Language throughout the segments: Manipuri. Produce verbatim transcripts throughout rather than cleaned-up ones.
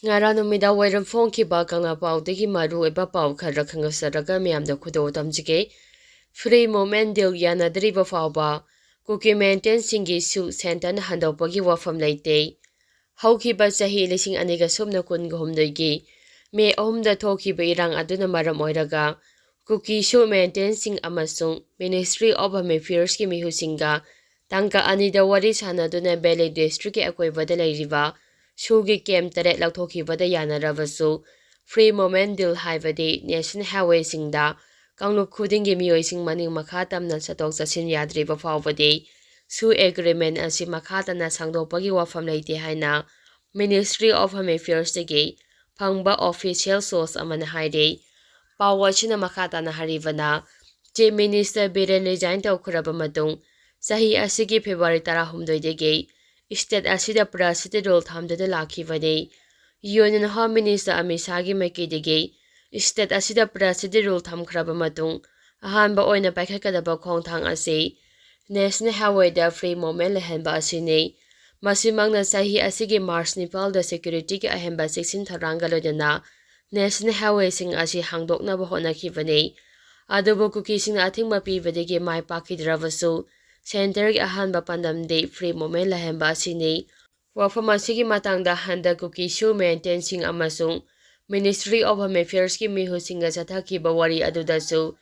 ꯉꯔꯥꯡ ꯅꯨꯃꯤꯗꯥꯡ ꯋꯥꯏꯔꯝ ꯐꯣꯡꯈꯤꯕ ꯀꯪꯂꯥ ꯄꯥꯎꯗꯒꯤ ꯃꯔꯨꯑꯣꯏꯕ ꯄꯥꯎ ꯈꯔ ꯈꯪꯍꯟꯖꯔꯒ ꯃꯌꯥꯝꯗ ꯈꯨꯗꯣꯜ ꯇꯝꯖꯒꯦ꯫ Free Movement Deal ꯌꯥꯅꯗ꯭ꯔꯤꯕ ꯐꯥꯎꯕ ꯀꯨꯀꯤ ꯃꯤꯂꯤꯇꯦꯟꯠꯁꯤꯡꯒꯤ ꯁꯨ ꯁꯦꯟꯇꯔꯅ ꯍꯟꯗꯣꯛꯄꯒꯤ ꯋꯥꯐꯝ ꯂꯩꯇꯦ꯫ ꯍꯧꯈꯤꯕ ꯆꯍꯤ ꯂꯤꯁꯤꯡ ꯑꯅꯤꯒ ꯁꯨꯞꯅ ꯀꯨꯟꯒ ꯍꯨꯝꯗꯣꯏꯒꯤ ꯃꯦ ꯑꯍꯨꯝꯗ ꯊꯣꯛꯈꯤꯕ ꯏꯔꯥꯡ ꯑꯗꯨꯅ ꯃꯔꯝ ꯑꯣꯏꯔꯒ ꯀꯨꯀꯤ ꯁꯨ ꯃꯤꯂꯤꯇꯦꯟꯠꯁꯤꯡ ꯑꯃꯁꯨꯡ Ministry of Home Affairsꯀꯤ ꯃꯤꯍꯨꯠꯁꯤꯡꯒ ꯇꯥꯡꯀꯛ ꯑꯅꯤꯗ ꯋꯥꯔꯤ ꯁꯥꯅꯗꯨꯅ ꯕꯦꯂꯦ ꯗꯤꯁꯇ꯭ꯔꯤꯛꯀꯤ ꯑꯀꯣꯏꯕꯗ ꯂꯩꯔꯤꯕ ꯁꯨꯒꯤ ꯀꯦꯝꯞ ꯇꯔꯦꯠ ꯂꯧꯊꯣꯛꯈꯤꯕꯗ ꯌꯥꯅꯔꯕꯁꯨ, Free Movement Deal ꯍꯥꯏꯕꯗꯤ ꯅꯦꯁꯅꯦꯜ ꯍꯥꯏꯋꯦꯁꯤꯡꯗ ꯀꯥꯡꯂꯨꯞ ꯈꯨꯗꯤꯡꯒꯤ ꯃꯤꯑꯣꯏꯁꯤꯡ ꯃꯅꯤꯡ ꯃꯈꯥ ꯇꯝꯅ ꯆꯠꯊꯣꯛ ꯆꯠꯁꯤꯟ ꯌꯥꯗ꯭ꯔꯤꯕ ꯐꯥꯎꯕꯗꯤ ꯁꯨ ꯑꯦꯒ꯭ꯔꯤꯃꯦꯟ ꯑꯁꯤ ꯃꯈꯥ ꯇꯥꯅ ꯁꯥꯡꯗꯣꯛꯄꯒꯤ ꯋꯥꯐꯝ ꯂꯩꯇꯦ ꯍꯥꯏꯅ Ministry of Home Affairsꯇꯒꯤ ꯐꯪꯕ ꯑꯣꯐꯤꯁꯤꯌꯦꯜ ꯁꯣꯔꯁ ꯑꯃꯅ ꯍꯥꯏꯔꯤ꯫ ꯄꯥꯎ ꯑꯁꯤꯅ ꯃꯈꯥ ꯇꯥꯅ ꯍꯥꯏꯔꯤꯕꯅ, ꯆꯤꯐ ꯃꯤꯅꯤꯁꯇꯔ ꯕꯤꯔꯦꯟ ꯔꯤꯖꯥꯏꯟ ꯇꯧꯈ꯭ꯔꯕ ꯃꯇꯨꯡ ꯆꯍꯤ ꯑꯁꯤꯒꯤ ꯐꯦꯕ꯭ꯔꯨꯋꯥꯔꯤ ꯇꯔꯥꯍꯨꯝꯗꯣꯏꯗꯒꯤ ꯁ꯭ꯇꯦꯠ ꯑꯁꯤꯗ ꯄꯨꯔꯥ ꯁꯤꯠ ꯔꯨꯜ ꯊꯝꯗꯨꯅ ꯂꯥꯛꯈꯤꯕꯅꯤ꯫ ꯌꯨꯅꯤꯌꯟ ꯍꯣꯝ ꯃꯤꯅꯤꯁꯇꯔ ꯑꯃꯤꯠ ꯁꯥꯍꯒꯤ ꯃꯥꯏꯀꯩꯗꯒꯤ ꯁ꯭ꯇꯦꯠ ꯑꯁꯤꯗ ꯄꯨꯔꯥ ꯁꯤꯠ ꯔꯨꯜ ꯊꯝꯈ꯭ꯔꯕ ꯃꯇꯨꯡ ꯑꯍꯥꯟꯕ ꯑꯣꯏꯅ ꯄꯥꯏꯈꯠꯀꯗꯕ ꯈꯣꯡꯊꯥꯡ ꯑꯁꯤ ꯅꯦꯁꯅꯦꯜ ꯍꯥꯏꯋꯦꯗ ꯐ꯭ꯔꯤ ꯃꯨꯚꯃꯦꯟ ꯂꯩꯍꯟꯕ ꯑꯁꯤꯅꯤ꯫ ꯃꯁꯤꯃꯛꯅ ꯆꯍꯤ ꯑꯁꯤꯒꯤ ꯃꯥꯔꯆ ꯅꯤꯄꯥꯜꯗ ꯁꯦꯀ꯭ꯌꯨꯔꯤꯇꯤꯒꯤ ꯑꯍꯦꯟꯕ ꯆꯦꯛꯁꯤꯟ ꯊꯧꯔꯥꯡꯒ ꯂꯣꯏꯅꯅ ꯅꯦꯁꯅꯦꯜ ꯍꯥꯏꯋꯦꯁꯤꯡ ꯑꯁꯤ ꯍꯥꯡꯗꯣꯛꯅꯕ ꯍꯣꯠꯅꯈꯤꯕꯅꯤ꯫ ꯑꯗꯨꯕꯨ ꯀꯨꯀꯤꯁꯤꯡꯅ ꯑꯊꯤꯡꯕ ꯄꯤꯕꯗꯒꯤ ꯃꯥꯏ ꯄꯥꯛꯈꯤꯗ꯭ꯔꯕꯁꯨ, ꯁꯦꯟꯇꯔꯒꯤ ꯑꯍꯥꯟꯕ ꯄꯥꯟꯗꯝꯗꯤ ꯐ꯭ꯔꯤ ꯃꯨꯚꯃꯦꯟ ꯂꯩꯍꯟꯕ ꯑꯁꯤꯅꯤ꯫ ꯋꯥꯐꯝ ꯑꯁꯤꯒꯤ ꯃꯇꯥꯡꯗ ꯍꯟꯗꯛ ꯀꯨꯀꯤ ꯁꯨ ꯃꯤꯂꯤꯇꯦꯟꯠꯁꯤꯡ ꯑꯃꯁꯨꯡ Ministry of Home Affairsꯀꯤ ꯃꯤꯍꯨꯠꯁꯤꯡꯒ ꯆꯠꯊꯈꯤꯕ ꯋꯥꯔꯤ ꯑꯗꯨꯗꯁꯨ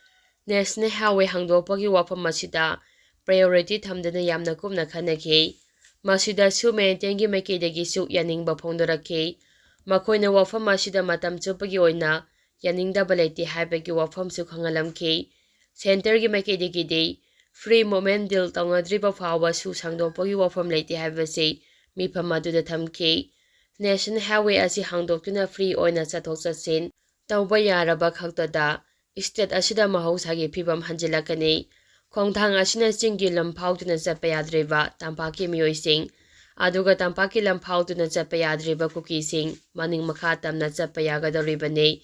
ꯅꯦꯁꯅꯦꯜ ꯍꯥꯏꯋꯦ ꯍꯥꯡꯗꯣꯛꯄꯒꯤ ꯋꯥꯐꯝ ꯑꯁꯤꯗ ꯄ꯭ꯔꯥꯏꯌꯣꯔꯤꯇꯤ ꯊꯝꯗꯨꯅ ꯌꯥꯝꯅ ꯀꯨꯞꯅ ꯈꯟꯅꯈꯤ꯫ ꯃꯁꯤꯗ ꯁꯨ ꯃꯤꯂꯤꯇꯦꯟꯠꯀꯤ ꯃꯥꯏꯀꯩꯗꯒꯤꯁꯨ ꯌꯥꯅꯤꯡꯕ ꯐꯣꯡꯗꯣꯔꯛꯈꯤ꯫ ꯃꯈꯣꯏꯅ ꯋꯥꯐꯝ ꯑꯁꯤꯗ ꯃꯇꯝ ꯆꯨꯞꯄꯒꯤ ꯑꯣꯏꯅ ꯌꯥꯅꯤꯡꯗꯕ ꯂꯩꯇꯦ ꯍꯥꯏꯕꯒꯤ ꯋꯥꯐꯝꯁꯨ ꯈꯪꯍꯜꯂꯝꯈꯤ꯫ ꯁꯦꯟꯇꯔꯒꯤ ꯃꯥꯏꯀꯩꯗꯒꯤꯗꯤ ꯐ꯭ꯔꯤ ꯃꯨꯚꯃꯦꯟ ꯗꯤꯜ ꯇꯧꯅꯗ꯭ꯔꯤꯕ ꯐꯥꯎꯕ ꯁꯨ ꯁꯥꯡꯗꯣꯛꯄꯒꯤ ꯋꯥꯐꯝ ꯂꯩꯇꯦ ꯍꯥꯏꯕꯁꯤ ꯃꯤꯐꯝ ꯑꯗꯨꯗ ꯊꯝꯈꯤ꯫ ꯅꯦꯁꯅꯦꯜ ꯍꯥꯏꯋꯦ ꯑꯁꯤ ꯍꯥꯡꯗꯣꯛꯇꯨꯅ ꯐ꯭ꯔꯤ ꯑꯣꯏꯅ ꯆꯠꯊꯣꯛ ꯆꯠꯁꯤꯟ ꯇꯧꯕ ꯌꯥꯔꯕ ꯈꯛꯇꯗ ꯁ꯭ꯇꯦꯠ ꯑꯁꯤꯗ ꯃꯍꯧꯁꯥꯒꯤ ꯐꯤꯕꯝ ꯍꯟꯖꯤꯜꯂꯛꯀꯅꯤ꯫ ꯈꯣꯡꯊꯥꯡ ꯑꯁꯤꯅ ꯆꯤꯡꯒꯤ ꯂꯝ ꯐꯥꯎꯗꯨꯅ ꯆꯠꯄ ꯌꯥꯗ꯭ꯔꯤꯕ ꯇꯝꯄꯥꯛꯀꯤ ꯃꯤꯑꯣꯏꯁꯤꯡ, ꯑꯗꯨꯒ ꯇꯝꯄꯥꯛꯀꯤ ꯂꯝ ꯐꯥꯎꯗꯨꯅ ꯆꯠꯄ ꯌꯥꯗ꯭ꯔꯤꯕ ꯀꯨꯀꯤꯁꯤꯡ ꯃꯅꯤꯡ ꯃꯈꯥ ꯇꯝꯅ ꯆꯠꯄ ꯌꯥꯒꯗꯧꯔꯤꯕꯅꯤ꯫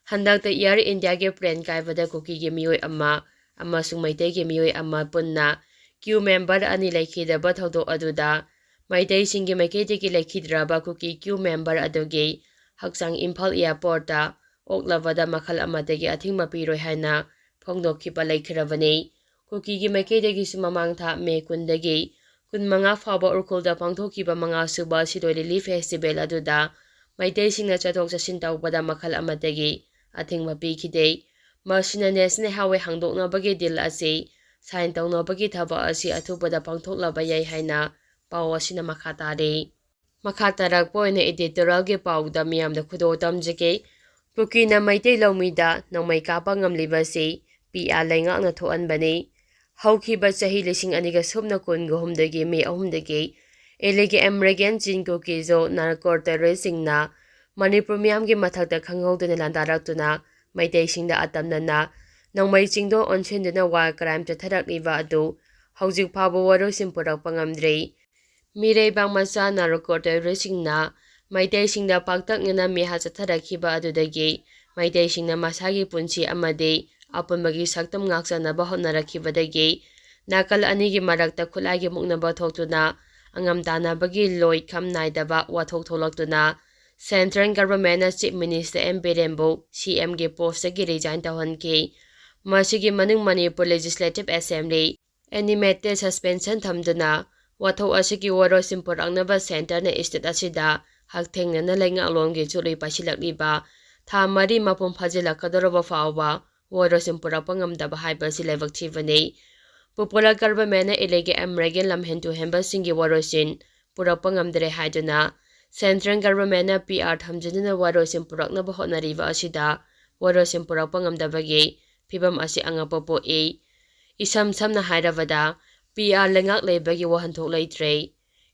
ꯍꯟꯗꯛꯇ ꯑꯦꯌꯔ ꯏꯟꯗꯤꯌꯥꯒꯤ ꯄ꯭ꯂꯦꯟ ꯀꯥꯏꯕꯗ ꯀꯨꯀꯤꯒꯤ ꯃꯤꯑꯣꯏ ꯑꯃ ꯑꯃꯁꯨꯡ ꯃꯩꯇꯩꯒꯤ ꯃꯤꯑꯣꯏ ꯑꯃ ꯄꯨꯟꯅ ꯀ꯭ꯔꯨ ꯃꯦꯝꯕꯔ ꯑꯅꯤ ꯂꯩꯈꯤꯗꯕ ꯊꯧꯗꯣꯛ ꯑꯗꯨꯗ ꯃꯩꯇꯩꯁꯤꯡꯒꯤ ꯃꯥꯏꯀꯩꯗꯒꯤ ꯂꯩꯈꯤꯗ꯭ꯔꯕ ꯀꯨꯀꯤ ꯀ꯭ꯌꯨ ꯃꯦꯝꯕꯔ ꯑꯗꯨꯒꯤ ꯍꯛꯆꯥꯡ ꯏꯝꯐꯥꯜ ꯑꯦꯌꯥꯔꯄꯣꯔꯠꯇ ꯑꯣꯛꯂꯕꯗ ꯃꯈꯜ ꯑꯃꯠꯇꯒꯤ ꯑꯊꯤꯡꯕ ꯄꯤꯔꯣꯏ ꯍꯥꯏꯅ ꯐꯣꯡꯗꯣꯛꯈꯤꯕ ꯂꯩꯈꯤꯔꯕꯅꯤ꯫ ꯀꯨꯀꯤꯒꯤ ꯃꯥꯏꯀꯩꯗꯒꯤꯁꯨ ꯃꯃꯥꯡ ꯊꯥ ꯃꯦ ꯀꯨꯟꯗꯒꯤ ꯀꯨꯟꯃꯉꯥ ꯐꯥꯎꯕ ꯎꯈ꯭ꯔꯨꯜꯗ ꯄꯥꯡꯊꯣꯛꯈꯤꯕ ꯃꯉꯥꯁꯨꯕ ꯁꯤꯔꯣꯏ ꯂꯤꯂꯤ ꯐꯦꯁꯇꯤꯚꯦꯜ ꯑꯗꯨꯗ ꯃꯩꯇꯩꯁꯤꯡꯅ ꯆꯠꯊꯣꯛ ꯆꯠꯁꯤꯟ ꯇꯧꯕꯗ ꯃꯈꯜ ꯑꯃꯠꯇꯒꯤ ꯑꯊꯤꯡꯕ ꯄꯤꯈꯤꯗꯦ꯫ ꯃꯁꯤꯅ ꯅꯦꯁꯅꯦꯜ ꯍꯥꯏꯋꯦ ꯍꯥꯡꯗꯣꯛꯅꯕꯒꯤ ꯗꯤꯜ ꯑꯁꯤ ꯁꯥꯏꯟ ꯇꯧꯅꯕꯒꯤ ꯊꯕꯛ ꯑꯁꯤ ꯑꯊꯨꯕꯗ ꯄꯥꯡꯊꯣꯛꯂꯕ ꯌꯥꯏ ꯍꯥꯏꯅ ꯄꯥꯎ ꯑꯁꯤꯅ ꯃꯈꯥ ꯇꯥꯔꯤ꯫ ꯃꯈꯥ ꯇꯥꯔꯛꯄ ꯑꯣꯏꯅ ꯏꯗꯤꯇꯣꯔꯤꯌꯦꯜꯒꯤ ꯄꯥꯎꯗ ꯃꯤꯌꯥꯝꯗ ꯈꯨꯗꯣꯜ ꯇꯝꯖꯒꯦ꯫ ꯀꯨꯀꯤꯅ ꯃꯩꯇꯩ ꯂꯧꯃꯤꯗ ꯅꯣꯡꯃꯩ ꯀꯥꯞꯄ ꯉꯝꯂꯤꯕ ꯑꯁꯤ ꯄꯤ ꯑꯥꯔ ꯂꯩꯉꯥꯛꯅ ꯊꯣꯛꯍꯟꯕꯅꯤ꯫ ꯍꯧꯈꯤꯕ ꯆꯍꯤ ꯂꯤꯁꯤꯡ ꯑꯅꯤꯒ ꯁꯨꯞꯅ ꯀꯨꯟꯒ ꯍꯨꯝꯗꯣꯏꯒꯤ ꯃꯦ ꯑꯍꯨꯝꯗꯒꯤ ꯏꯂꯤꯒꯦ ꯑꯦꯝꯔꯦꯒꯦꯟ ꯆꯤꯡ ꯀꯨꯀꯤꯖꯣ ꯅꯥꯔꯀꯣ ꯇꯦꯔꯣꯔꯤꯁꯁꯤꯡꯅ ꯃꯅꯤꯄꯨꯔ ꯃꯤꯌꯥꯝꯒꯤ ꯃꯊꯛꯇ ꯈꯪꯍꯧꯗꯅ ꯂꯥꯟꯗꯥꯔꯛꯇꯨꯅ ꯃꯩꯇꯩꯁꯤꯡꯗ ꯑꯇꯝꯅꯅ ꯅꯣꯡꯃꯩ ꯆꯤꯡꯗꯣꯟ ꯑꯣꯟꯁꯤꯟꯗꯨꯅ ꯋꯥꯔ ꯀ꯭ꯔꯥꯏꯝ ꯆꯠꯊꯔꯛꯂꯤꯕ ꯑꯗꯨ ꯍꯧꯖꯤꯛ ꯐꯥꯎꯕ ꯋꯥꯔꯣꯏꯁꯤꯟ ꯄꯨꯔꯛꯄ ꯉꯝꯗ꯭ꯔꯤ꯫ ꯃꯤꯔꯩꯕꯥꯛ ꯃꯆꯥ ꯅꯥꯔꯀꯣ ꯇꯦꯔꯣꯔꯤꯁꯁꯤꯡꯅ ꯃꯩꯇꯩꯁꯤꯡꯗ ꯄꯥꯛꯇꯛꯅꯅ ꯃꯤꯍꯥꯠ ꯆꯠꯊꯔꯛꯈꯤꯕ ꯑꯗꯨꯗꯒꯤ ꯃꯩꯇꯩꯁꯤꯡꯅ ꯃꯁꯥꯒꯤ ꯄꯨꯟꯁꯤ ꯑꯃꯗꯤ ꯑꯄꯨꯟꯕꯒꯤ ꯁꯛꯇꯝ ꯉꯥꯛꯆꯅꯕ ꯍꯣꯠꯅꯔꯛꯈꯤꯕꯗꯒꯤ ꯅꯥꯀꯜ ꯑꯅꯤꯒꯤ ꯃꯔꯛꯇ ꯈꯨꯠꯂꯥꯏꯒꯤ ꯃꯨꯛꯅꯕ ꯊꯣꯛꯇꯨꯅ ꯑꯉꯝ ꯇꯥꯟꯅꯕꯒꯤ ꯂꯣꯏ ꯈꯝ ꯅꯥꯏꯗꯕ ꯋꯥꯊꯣꯛ ꯊꯣꯛꯂꯛꯇꯨꯅ ꯁꯦꯟꯇ꯭ꯔꯦꯜ ꯒꯚꯔꯟꯃꯦꯟꯠꯅ ꯆꯤꯐ ꯃꯤꯅꯤꯁꯇꯔ ꯑꯦꯝ ꯕꯤꯔꯦꯟꯕꯨ ꯁꯤ ꯑꯦꯝꯒꯤ ꯄꯣꯁꯇꯒꯤ ꯔꯤꯖꯥꯏꯟ ꯇꯧꯍꯟꯈꯤ꯫ ꯃꯁꯤꯒꯤ ꯃꯅꯨꯡ Manipur legislative assembly animated suspension ꯊꯝꯗꯨꯅ ꯋꯥꯊꯣꯛ ꯑꯁꯤꯒꯤ ꯋꯥꯔꯣꯏꯁꯤꯟ ꯄꯨꯔꯛꯅꯕ ꯁꯦꯟꯇꯔꯅ ꯏꯁꯇꯦꯠ ꯑꯁꯤꯗ ꯍꯛꯊꯦꯡꯅꯅ ꯂꯩꯉꯥꯛꯂꯣꯟꯒꯤ ꯆꯨꯔꯨꯏ ꯄꯥꯏꯁꯤꯜꯂꯛꯂꯤꯕ ꯊꯥ ꯃꯔꯤ ꯃꯄꯨꯡ ꯐꯥꯖꯤꯜꯂꯛꯀꯗꯧꯔꯕ ꯐꯥꯎꯕ ꯋꯥꯔꯣꯏꯁꯤꯟ ꯄꯨꯔꯛꯄ ꯉꯝꯗꯕ ꯍꯥꯏꯕꯁꯤ ꯂꯥꯏꯕꯛ ꯊꯤꯕꯅꯤ꯫ ꯄꯣꯄꯨꯂꯔ ꯒꯚꯔꯟꯃꯦꯟꯠꯅ ꯏꯂꯤꯒꯦ ꯑꯦꯝꯔꯦꯒꯦꯟ ꯂꯝꯍꯦꯟ ꯇꯨꯍꯦꯟꯕꯁꯤꯡꯒꯤ ꯋꯥꯔꯣꯏꯁꯤꯟ ꯄꯨꯔꯛꯄ ꯉꯝꯗ꯭ꯔꯦ ꯍꯥꯏꯗꯨꯅ ꯁꯦꯟꯇ꯭ꯔꯦꯜ ꯒꯚꯔꯟꯃꯦꯟꯠꯅ ꯄꯤ ꯑꯥꯔ ꯊꯝꯖꯤꯟꯗꯨꯅ ꯋꯥꯔꯣꯏꯁꯤꯟ ꯄꯨꯔꯛꯅꯕ ꯍꯣꯠꯅꯔꯤꯕ ꯑꯁꯤꯗ ꯋꯥꯔꯣꯏꯁꯤꯟ ꯄꯨꯔꯛꯄ ꯉꯝꯗꯕꯒꯤ ꯐꯤꯚꯝ ꯑꯁꯤ ꯑꯉꯛꯄ ꯄꯣꯛꯏ꯫ ꯏꯁꯝ ꯁꯝꯅ ꯍꯥꯏꯔꯕꯗ, ꯄꯤ ꯑꯥꯔ ꯂꯩꯉꯥꯛ ꯂꯩꯕꯒꯤ ꯋꯥꯍꯟꯊꯣꯛ ꯂꯩꯇ꯭ꯔꯦ꯫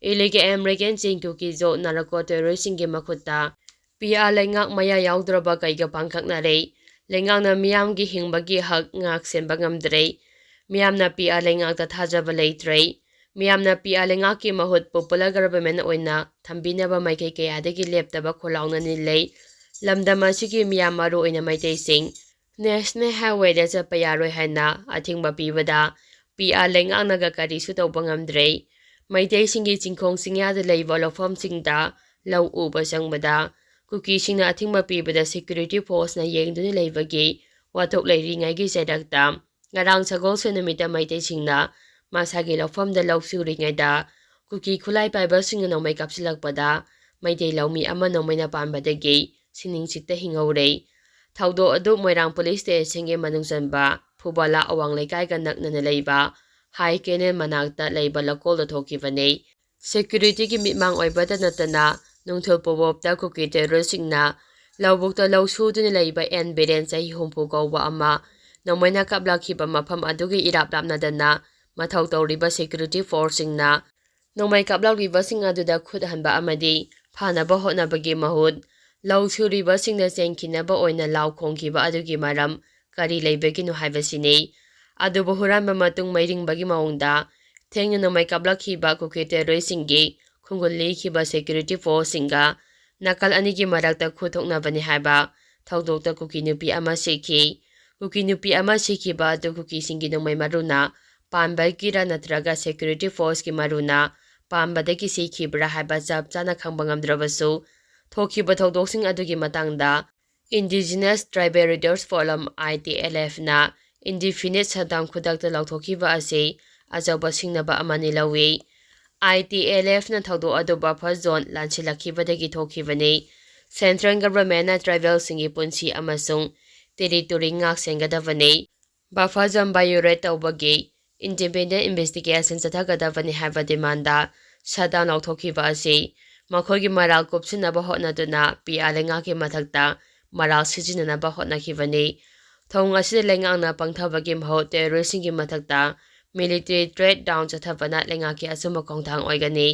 ꯏꯂꯤꯒꯦ ꯑꯦꯝꯔꯦꯒꯦꯟ ꯆꯤꯡ ꯀꯨꯀꯤꯖꯣ ꯅꯥꯔꯀꯣ ꯇꯦꯔꯣꯔꯤꯁꯁꯤꯡꯒꯤ ꯃꯈꯨꯠꯇ ꯄꯤ ꯑꯥꯔ ꯂꯩꯉꯥꯛ ꯃꯌꯥ ꯌꯥꯎꯗ꯭ꯔꯕ ꯀꯩꯒ ꯄꯥꯡꯈꯛꯅꯔꯦ꯫ ꯂꯩꯉꯥꯛꯅ ꯃꯤꯌꯥꯝꯒꯤ ꯍꯤꯡꯕꯒꯤ ꯍꯛ ꯉꯥꯛ ꯁꯦꯟꯕ ꯉꯝꯗ꯭ꯔꯦ꯫ ꯃꯤꯌꯥꯝꯅ ꯄꯤ ꯑꯥꯔ ꯂꯩꯉꯥꯛꯇ ꯊꯥꯖꯕ ꯂꯩꯇ꯭ꯔꯦ꯫ ꯃꯤꯌꯥꯝꯅ ꯄꯤ ꯑꯥꯔ ꯂꯩꯉꯥꯛꯀꯤ ꯃꯍꯨꯠ ꯄꯣꯄꯨꯂꯔ ꯒꯚꯔꯟꯃꯦꯟꯠ ꯑꯣꯏꯅ ꯊꯝꯕꯤꯅꯕ ꯃꯥꯏꯀꯩ ꯀꯌꯥꯗꯒꯤ ꯂꯦꯞꯇꯕ ꯈꯣꯜꯂꯥꯎꯅ ꯅꯤꯜꯂꯦ꯫ ꯂꯝꯗꯝ ꯑꯁꯤꯒꯤ ꯃꯤꯌꯥꯝ, ꯃꯔꯨꯑꯣꯏꯅ ꯃꯩꯇꯩꯁꯤꯡ, ꯅꯦꯁꯅꯦꯜ ꯍꯥꯏꯋꯦꯗ ꯆꯠꯄ ꯌꯥꯔꯣꯏ ꯍꯥꯏꯅ ꯑꯊꯤꯡꯕ ꯄꯤꯕꯗ ꯄꯤ ꯑꯥꯔ ꯂꯩꯉꯥꯛꯅꯒ ꯀꯔꯤꯁꯨ ꯇꯧꯕ ꯉꯝꯗ꯭ꯔꯦ꯫ ꯃꯩꯇꯩꯁꯤꯡꯒꯤ ꯆꯤꯡꯈꯣꯡ ꯆꯤꯡꯌꯥꯗ ꯂꯩꯕ ꯂꯧꯐꯝꯁꯤꯡꯗ ꯂꯧ ꯎꯕ ꯆꯪꯕꯗ ꯀꯨꯀꯤꯁꯤꯡꯅ ꯑꯊꯤꯡꯕ ꯄꯤꯕꯗ security forceꯅ ꯌꯦꯡꯗꯨꯅ ꯂꯩꯕꯒꯤ ꯋꯥꯊꯣꯛ ꯂꯩꯔꯤꯉꯩꯒꯤ ꯆꯩꯔꯛꯇ ꯉꯔꯥꯡ ꯁꯒꯣꯜꯁꯦꯟ ꯅꯨꯃꯤꯠꯇ ꯃꯩꯇꯩꯁꯤꯡꯅ ꯃꯁꯥꯒꯤ ꯂꯧꯐꯝꯗ ꯂꯧ ꯁꯨꯔꯤꯉꯩꯗ ꯀꯨꯀꯤ ꯈꯨꯠꯂꯥꯏ ꯄꯥꯏꯕꯁꯤꯡꯅ ꯅꯣꯡꯃꯩ ꯀꯥꯞꯁꯤꯜꯂꯛꯄꯗ ꯃꯩꯇꯩ ꯂꯧꯃꯤ ꯑꯃ ꯅꯣꯡꯃꯩꯅ ꯄꯥꯟꯕꯗꯒꯤ ꯁꯤꯅꯤꯡ ꯁꯤꯠꯇ ꯍꯤꯡꯍꯧꯔꯦ꯫ ꯊꯧꯗꯣꯛ ꯑꯗꯨ ꯃꯣꯏꯔꯥꯡ police stationꯒꯤ ꯃꯅꯨꯡ ꯆꯟꯕ ꯐꯨꯕꯥꯂꯥ ꯑꯋꯥꯡ ꯂꯩꯀꯥꯏꯒ ꯅꯛꯅꯅ ꯂꯩꯕ ꯍꯥꯏ ꯀꯦꯅꯦꯜ ꯃꯅꯥꯛꯇ ꯂꯩꯕ ꯂꯧꯀꯣꯜꯗ ꯊꯣꯛꯈꯤꯕꯅꯤ꯫ Securityꯒꯤ ꯃꯤꯠꯃꯥꯡ ꯑꯣꯏꯕꯇ ꯅꯠꯇꯅ ꯅꯨꯡꯊꯤꯜ ꯄꯨꯡ ꯇꯔꯨꯛꯇ ꯀꯨꯀꯤ terroristꯁꯤꯡꯅ ꯂꯧꯕꯨꯛꯇ ꯂꯧ ꯁꯨꯗꯨꯅ ꯂꯩꯕ ꯑꯦꯟ ꯕꯤꯔꯦꯟ, ꯆꯍꯤ ꯍꯨꯝꯐꯨ ꯀꯧꯕ ꯑꯃ ꯅꯣꯡꯃꯩꯅ ꯀꯥꯞꯂꯛꯈꯤꯕ ꯃꯐꯝ ꯑꯗꯨꯒꯤ ꯏꯔꯥꯞ ꯂꯥꯞꯅꯗꯅ ꯃꯊꯧ ꯇꯧꯔꯤꯕ security forceꯁꯤꯡꯅ ꯅꯣꯡꯃꯩ ꯀꯥꯞꯂꯛꯂꯤꯕꯁꯤꯡ ꯑꯗꯨꯗ ꯈꯨꯠ ꯍꯟꯕ ꯑꯃꯗꯤ ꯐꯥꯅꯕ ꯍꯣꯠꯅꯕꯒꯤ ꯃꯍꯨꯠ, ꯂꯧ ꯁꯨꯔꯤꯕꯁꯤꯡꯅ ꯆꯦꯟꯈꯤꯅꯕ ꯑꯣꯏꯅ ꯂꯥꯎ ꯈꯣꯡꯈꯤꯕ ꯑꯗꯨꯒꯤ ꯃꯔꯝ ꯀꯔꯤ ꯂꯩꯕꯒꯤꯅꯣ ꯍꯥꯏꯕꯁꯤꯅꯤ꯫ ꯑꯗꯨꯕꯨ ꯍꯨꯔꯥꯟꯕ ꯃꯇꯨꯡ ꯃꯩꯔꯤꯡꯕꯒꯤ ꯃꯑꯣꯡꯗ ꯊꯦꯡꯅ ꯅꯣꯡꯃꯩ ꯀꯥꯞꯂꯛꯈꯤꯕ ꯀꯨꯀꯤ terroristꯁꯤꯡꯒꯤ ꯈꯣꯡꯒꯨꯜ ꯂꯤꯈꯤꯕ security forceꯁꯤꯡꯒ ꯅꯥꯀꯜ ꯑꯅꯤꯒꯤ ꯃꯔꯛꯇ ꯈꯨꯠ ꯊꯣꯛꯅꯕꯅꯤ ꯍꯥꯏꯕ ꯊꯧꯗꯣꯛꯇ ꯀꯨꯀꯤ ꯅꯨꯄꯤ ꯑꯃ ꯁꯤꯈꯤ꯫ ꯀꯨꯀꯤ ꯅꯨꯄꯤ ꯑꯃ ꯁꯤꯈꯤꯕ ꯑꯗꯨ ꯀꯨꯀꯤꯁꯤꯡꯒꯤ ꯅꯣꯡꯃꯩ ꯃꯔꯨꯅ ꯄꯥꯟꯕꯒꯤꯔ ꯅꯠꯇ꯭ꯔꯒ security forceꯀꯤ ꯃꯔꯨꯅ ꯄꯥꯟꯕꯗꯒꯤ ꯁꯤꯈꯤꯕ꯭ꯔꯥ ꯍꯥꯏꯕ ꯆꯞ ꯆꯥꯅ ꯈꯪꯕ ꯉꯝꯗ꯭ꯔꯕꯁꯨ, ꯊꯣꯛꯈꯤꯕ ꯊꯧꯗꯣꯛꯁꯤꯡ ꯑꯗꯨꯒꯤ ꯃꯇꯥꯡꯗ Indigenous Tribal Leaders Forum, ITLFꯅ indefinite shutdown ꯈꯨꯗꯛꯇ ꯂꯥꯎꯊꯣꯛꯈꯤꯕ ꯑꯁꯤ ꯑꯆꯧꯕ ꯁꯤꯡꯅꯕ ꯑꯃꯅꯤ ꯂꯧꯏ꯫ ITLFꯅ ꯊꯧꯗꯣꯛ ꯑꯗꯨ buffer zone ꯂꯥꯟꯁꯤꯜꯂꯛꯈꯤꯕꯗꯒꯤ ꯊꯣꯛꯈꯤꯕꯅꯤ꯫ Central governmentꯅ tribalꯁꯤꯡꯒꯤ ꯄꯨꯟꯁꯤ ꯑꯃꯁꯨꯡ territory ꯉꯥꯛ ꯁꯦꯟꯒꯗꯕꯅꯤ꯫ Buffer zone violate ꯇꯧꯕꯒꯤ independent investigation ꯆꯠꯊꯒꯗꯕꯅꯤ ꯍꯥꯏꯕ demandꯗ shutdown ꯂꯥꯎꯊꯣꯛꯈꯤꯕ ꯑꯁꯤ ꯃꯈꯣꯏꯒꯤ ꯃꯔꯥꯜ ꯀꯨꯞꯁꯤꯟꯅꯕ ꯍꯣꯠꯅꯗꯨꯅ ꯄꯤꯌꯥ ꯂꯩꯉꯥꯛꯀꯤ ꯃꯊꯛꯇ ꯃꯔꯥꯜ ꯁꯤꯖꯤꯟꯅꯅꯕ ꯍꯣꯠꯅꯈꯤꯕꯅꯤ꯫ ꯊꯧꯑꯣꯡ ꯑꯁꯤꯗ ꯂꯩꯉꯥꯛꯅ ꯄꯪꯊꯕꯒꯤ ꯃꯍꯨꯠ terroristꯁꯤꯡꯒꯤ ꯃꯊꯛꯇ military crackdown ꯆꯠꯊꯕꯅ ꯂꯩꯉꯥꯛꯀꯤ ꯑꯆꯨꯝꯕ ꯈꯣꯡꯊꯥꯡ ꯑꯣꯏꯒꯅꯤ꯫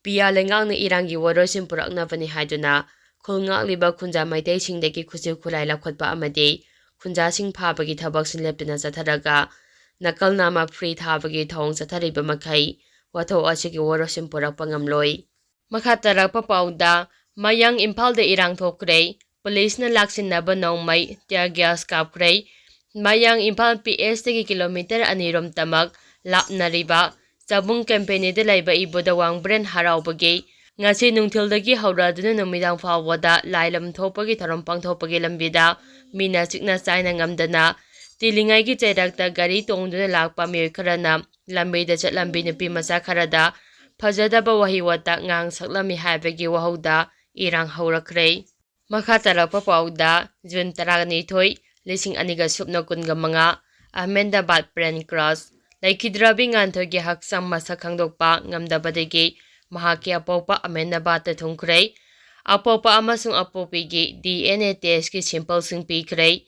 ꯄꯤꯌꯥ ꯂꯩꯉꯥꯛꯅ ꯏꯔꯥꯡꯒꯤ ꯋꯥꯔꯣꯏꯁꯤꯟ ꯄꯨꯔꯛꯅꯕꯅꯤ ꯍꯥꯏꯗꯨꯅ ꯈꯨꯜ ꯉꯥꯛꯂꯤꯕ ꯈꯨꯟꯖꯥ ꯃꯩꯇꯩꯁꯤꯡꯗꯒꯤ ꯈꯨꯠꯁꯨ ꯈꯨꯠꯂꯥꯏ ꯂꯧꯈꯠꯄ ꯑꯃꯗꯤ ꯈꯨꯟꯖꯥꯁꯤꯡ ꯐꯥꯕꯒꯤ ꯊꯕꯛꯁꯤꯡ ꯂꯦꯞꯇꯅ ꯆꯠꯊꯔꯒ ꯅꯥꯀꯜ ꯅꯥꯝꯃ free ꯊꯥꯕꯒꯤ ꯊꯧꯑꯣꯡ ꯆꯠꯊꯔꯤꯕ ꯃꯈꯩ ꯋꯥꯊꯣꯛ ꯑꯁꯤꯒꯤ ꯋꯥꯔꯣꯏꯁꯤꯟ ꯄꯨꯔꯛꯄ ꯉꯝꯂꯣꯏ꯫ ꯃꯈꯥ ꯇꯥꯔꯛꯄ ꯄꯥꯎꯗ, ꯃꯌꯥꯡ ꯏꯝꯐꯥꯜꯗ ꯏꯔꯥꯡ ꯊꯣꯛꯈ꯭ꯔꯦ, policeꯅ ꯂꯥꯛꯁꯤꯟꯅꯕ ꯅꯣꯡꯃꯩ tear gas ꯀꯥꯞꯈ꯭ꯔꯦ꯫ ꯃꯌꯥꯡ ꯏꯝꯐꯥꯜ PHꯇꯒꯤ kilometre ꯑꯅꯤꯔꯣꯝ ꯇꯃꯛ ꯂꯥꯞꯅꯔꯤꯕ ꯆꯕꯨꯡ ꯀꯦꯝꯄꯦꯅꯤꯗ ꯂꯩꯕ ꯏꯕꯨꯙ ꯋꯥꯡꯕ꯭ꯔꯦꯟ ꯍꯔꯥꯎꯕꯒꯤ ꯉꯁꯤ ꯅꯨꯡꯊꯤꯜꯗꯒꯤ ꯍꯧꯔꯗꯨꯅ ꯅꯨꯃꯤꯗꯥꯡ ꯐꯥꯎꯕꯗ ꯂꯥꯏꯂꯝ ꯊꯣꯛꯄꯒꯤ ꯊꯧꯔꯝ ꯄꯥꯡꯊꯣꯛꯄꯒꯤ ꯂꯝꯕꯤꯗ ꯃꯤꯅ ꯆꯤꯛꯅ ꯆꯥꯏꯅ ꯉꯝꯗꯅ ꯇꯤꯂꯤꯉꯩꯒꯤ ꯆꯩꯔꯛꯇ ꯒꯥꯔꯤ ꯇꯣꯡꯗꯨꯅ ꯂꯥꯛꯄ ꯃꯤꯑꯣꯏ ꯈꯔꯅ ꯂꯝꯕꯤꯗ ꯆꯠꯂꯝꯕꯤ ꯅꯨꯄꯤ ꯃꯆꯥ ꯈꯔꯗ ꯐꯖꯗꯕ ꯋꯥꯍꯩ ꯋꯥꯇ ꯉꯥꯡ ꯁꯛꯂꯝꯃꯤ ꯍꯥꯏꯕꯒꯤ ꯋꯥꯍꯧꯗ ꯏꯔꯥꯡ ꯍꯧꯔꯛꯈ꯭ꯔꯦ꯫ ꯃꯈꯥ ꯇꯥꯔꯛꯄ ꯄꯥꯎꯗ, ꯖꯨꯟ ꯇꯔꯥꯅꯤꯊꯣꯏ, ꯂꯤꯁꯤꯡ ꯑꯅꯤꯒ ꯁꯨꯞꯅ ꯀꯨꯟꯒ ꯃꯉꯥ, ꯑꯍꯃꯦꯗꯕꯥꯗ plane crash꯫ ꯂꯩꯈꯤꯗ꯭ꯔꯕꯤ ꯉꯥꯟꯊꯣꯏꯒꯤ ꯍꯛꯆꯥꯡ ꯃꯁꯛ ꯈꯪꯗꯣꯛꯄ ꯉꯝꯗꯕꯗꯒꯤ ꯃꯍꯥꯛꯀꯤ ꯑꯄꯣꯛꯄ ꯑꯍꯃꯦꯗꯕꯥꯗꯇ ꯊꯨꯡꯈ꯭ꯔꯦ꯫ ꯑꯄꯣꯛꯄ ꯑꯃꯁꯨꯡ ꯑꯄꯣꯛꯄꯤꯒꯤ D N A testꯀꯤ sampleꯁꯤꯡ ꯄꯤꯈ꯭ꯔꯦ꯫